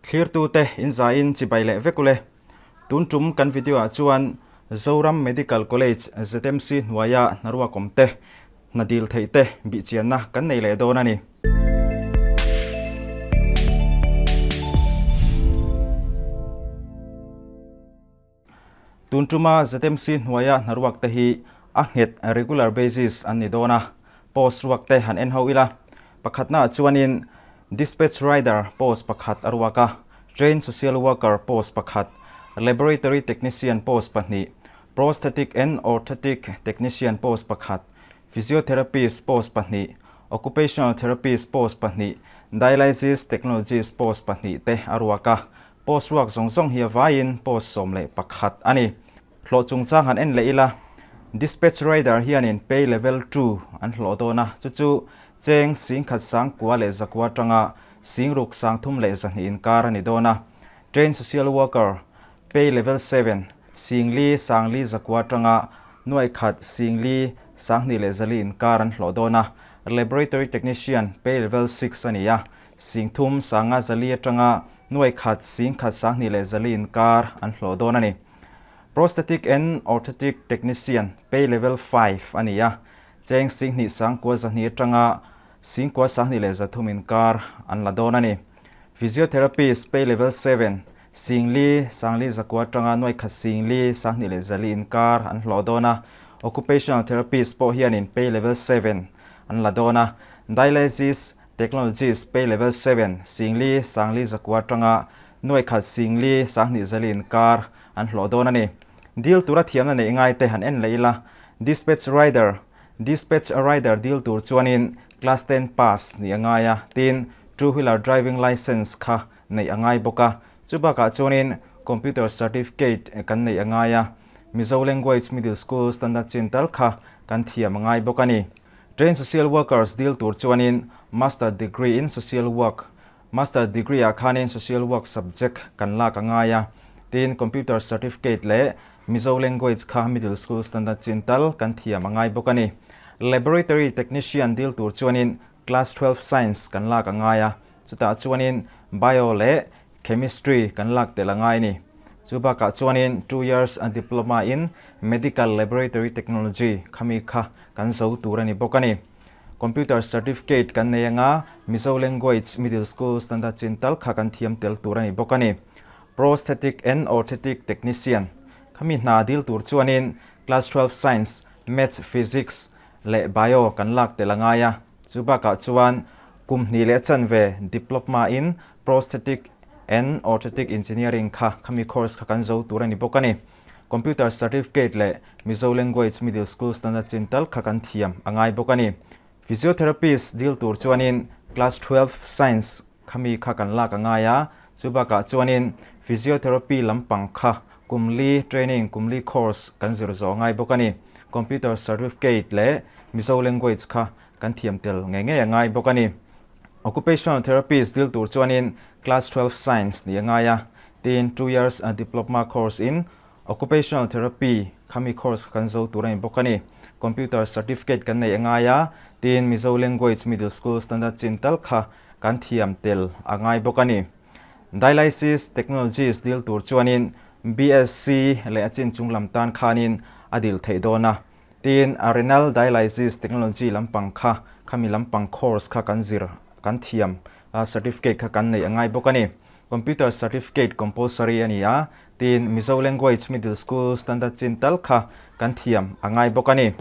Thlirtute in zaiin chibai leh vek ule. Tun tum kan video ah chuan Zoram Medical College ZMC hnuaia hnaruak awm te, hna dil theih te bihchianna kan nei leh dawn a ni. Tun tuma ZMC hnuaia hnaruak te hi a nghet, regular basis, an ni dawn a, post ruak te han en ho ila. Pakhatnaah chuanin Dispatch Rider post pakhat a ruak a, Trained Social Worker post pakhat, Laboratory Technician post pahnih, Prosthetic and Orthotic Technician post pakhat, Physiotherapist post pahnih, Occupational Therapist post pahnih, Dialysis Technologist post pahnih te a ruak a. Post ruak zawng zawng hi a vaiin post 11 a ni. Hlawh chungchang han en leh ila, Dispatch Rider hianin pay level two an hlawh dawn a, chu chu cheng 19,900 atanga 63,200 inkar a ni dawn a. Trained Social Worker, pay level seven, 4400 atanga 14,204 inkar an hlawh dawn a. Laboratory Technician, pay level six a ni a, 3500 atanga 11,400 inkar an hlawh dawn a ni. Prosthetic and Orthotic Technician, pay level five a ni a, cheng 29,200 atanga 9300 inkar an la dawn a ni. Physiotherapist, pay level seven, 4400 atanga 14,204 inkar an hlawh dawn a. Occupational Therapist pawh hianin pay level seven an la dawn a. Dialysis Technologist, pay level seven, 4400 atanga 14,204 inkar an hlawh dawn a ni. Dil tura thiamna neih ngaite han en leh ila, Dispatch Rider, Dispatch Rider dil tur chuanin Class ten pass nih a ngai a, tin Two Wheeler Driving Licence kha neih a ngai bawk a. Chu bakah chuanin Computer Certificate kan neih a ngai a, Mizo Language Middle School Standard chin tal kha kan thiam a ngai bawk a ni. Trained Social Workers dil tur chuanin Master Degree in Social Work, Master Degree ah khanin Social Work subject kan lak a ngai a, tin Computer Certificate leh Mizo Language kha Middle School Standard chin tal kan thiam a ngai bawk a ni. Laboratory Technician dil tur chuanin Class 12 Science kan lak a ngai a, chutah chuanin Bio leh Chemistry kan lak tel a ngai a ni. Chu bakah chuanin two years a diploma in Medical Laboratory Technology khami kha kan zo tur a ni bawk a ni. Computer Certificate kan nei anga Mizo Language Middle School Standard chin tal kha kan thiam tel tur a ni bawk a ni. Prosthetic and Orthotic Technician khami hna dil tur chuanin Class 12 Science, Maths, Physics leh Bio kan lak tel a ngai a. Chu bakah chuan kum hnih leh chanve diplopma in Prosthetic and Orthotic Engineering kha khami course kha kan zo tur a ni bawk a ni. Computer Certificate leh Mizo Language Middle School Standard chin tal kha kan thiam a ngai bawk a ni. Physiotherapist dil tur chuanin Class 12 Science khami kha kan lak a ngai a, chu bakah chuanin Physiotherapy lampang kha kum li training, kum li course kan zir zawh a ngai bawk a ni. Computer Certificate leh Mizo Language kha kan thiam tel ngei ngei a ngai bawk a ni. Occupational Therapist dil tur chuanin Class 12 Science nih a ngai a, tin two years diplopma course in Occupational Therapy khami course kha kan zo tur a ni bawk a ni. Computer Certificate kan nei a ngai a, tin Mizo Language Middle School Standard chin tal kha kan thiam tel a ngai bawk a ni. Dialysis Technologist dil tur chuanin BSc leh a chin chung lam tan khanin a dil theih dawn a, Tin, a renal dialysis technology lampang kha, khami lampang course kha kan zir, kan thiam, certificate kha kan neih a ngai bawk a ni. Computer certificate compulsory a ni a, tin Mizo language middle school standard chin tal kha kan thiam a ngai bawk a ni.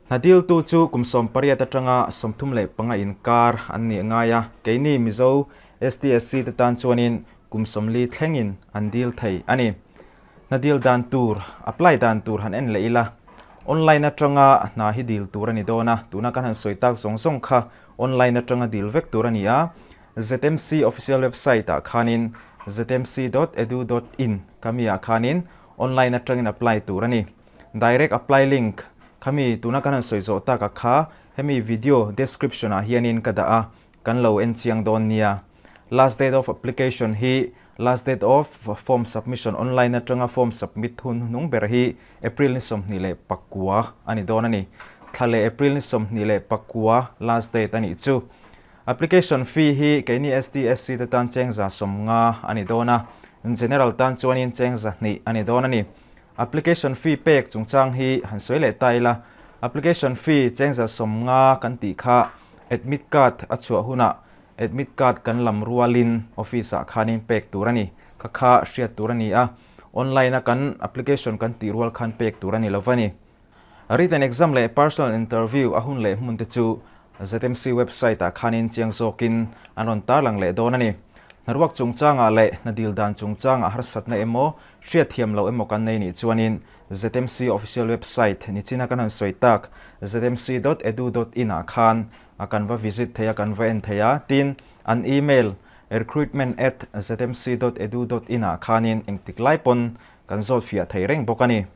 Hna diltu chu kum 18 atanga 35 inkar an nih a ngai a, keini Mizo STSC te tan chuanin kum 40 thlengin an dil thei a ni. Hna dil dan tur, apply dan tur han en leh ila, online atanga hna hi dil tur a ni dawn a, tuna kan han sawi tak zawng zawng kha online atanga dil vek tur a ni a, ZMC official website ah khanin zmc dot edu dot in khami ah khanin online atangin apply tur a ni. Direct apply link khami tuna kan han sawi zawh tak a kha hemi video description ah hianin ka dah a, Kan lo en chiang dawn nia. Last date of application hi Last date of form submission online atanga form submit hun hnung ber hi April ni 29 a ni dawn a ni. Thla leh April ni 29 last date a nih chu. Application fee hi keini ST, SC te tan cheng 150 a ni dawn a, General tan chuanin cheng 200 a ni dawn a ni. Application fee pek chungchang hi han sawi leh ta ila, application fee cheng 150 kan tih kha admit card a chhuah hunah admit card kan lam rualin office ah khanin pek tur a ni. Kha kha hriat tur a ni a, online a kan application kan tih rual khan pek tur a ni lo va ni. Written exam leh personal interview a hun leh hmun te chu ZMC website ah khanin chiang zawkin an rawn tarlang leh dawn a ni. Hnaruak chungchangah leh hna dil dan chungchangah harsatna emaw, hriatthiam loh emaw kan nei nih chuanin ZMC official website nichina kan han sawi tak zmc dot edu dot in ah khan kan va visit thei a, kan va en thei a. Tin, an email recruitment at zmc dot edu dot in ah khanin engtik lai pawn kan zawt fiah thei reng bawk a ni.